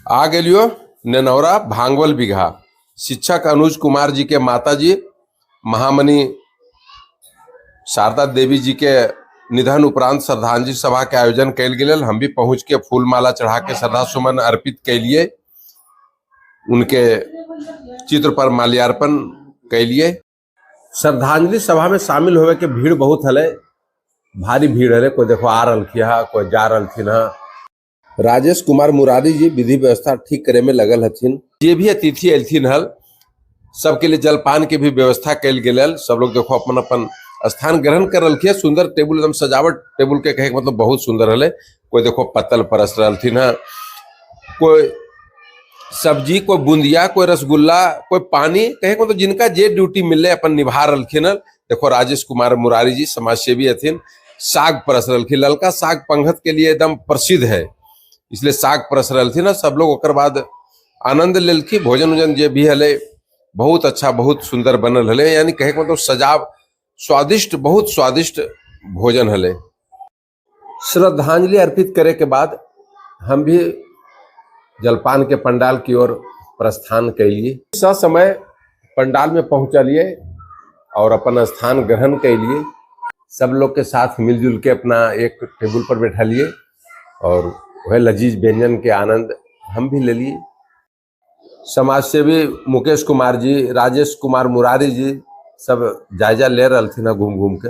आ गेलियो नेनौरा भांगवल बिघा। शिक्षक अनुज कुमार जी के माता जी महामणि शारदा देवी जी के निधन उपरांत श्रद्धांजलि सभा के आयोजन कैल गेल। हम भी पहुंच के फूल माला चढ़ा के श्रद्धा सुमन अर्पित कैलिए, उनके चित्र पर माल्यार्पण कैलिए। श्रद्धांजलि सभा में शामिल होवे के भीड़ बहुत हले, भारी भीड़ हले। कोई देखो आ रहा है, कोई जा रहा है। राजेश कुमार मुरारी जी विधि व्यवस्था ठीक करे में लगल हथिन। जे भी अतिथि एलथिन हल, सबके लिए जलपान के भी व्यवस्था कैल गेल। सब लोग देखो अपन अपन स्थान ग्रहण कर रखिए। सुंदर टेबुल, एकदम सजावट टेबुल के कहे के मतलब बहुत सुंदर हले। कोई देखो पत्तल परस रहलथिन है, कोई सब्जी, कोई बूंदिया, कोई रसगुल्ला, कोई पानी, कहे के मतलब जिनका जे ड्यूटी मिलले अपन निभा रहलखिन। देखो राजेश कुमार मुरारी जी समाजसेवी हथिन, साग परस रहलखिन। ललका साग पंगत के लिए एकदम प्रसिद्ध है, इसलिए साग परस रहलथिन। सब लोग ओकर बाद आनंद लेलखिन। भोजन उजन जे भी हले बहुत अच्छा, बहुत सुंदर बनल हले। यानी कहे के मतलब सजाव स्वादिष्ट, बहुत स्वादिष्ट भोजन हले। श्रद्धांजलि अर्पित करे के बाद हम भी जलपान के पंडाल की ओर प्रस्थान कैलिए। समय पंडाल में पहुंचलिए और अपन स्थान ग्रहण कैलिए। सब लोग के साथ मिलजुल के अपना एक टेबुल पर बैठलिए और वह लजीज व्यंजन के आनंद हम भी ले लिए। समाज सेवी मुकेश कुमार जी, राजेश कुमार मुरारी जी सब जायजा ले रहा घूम घूम के।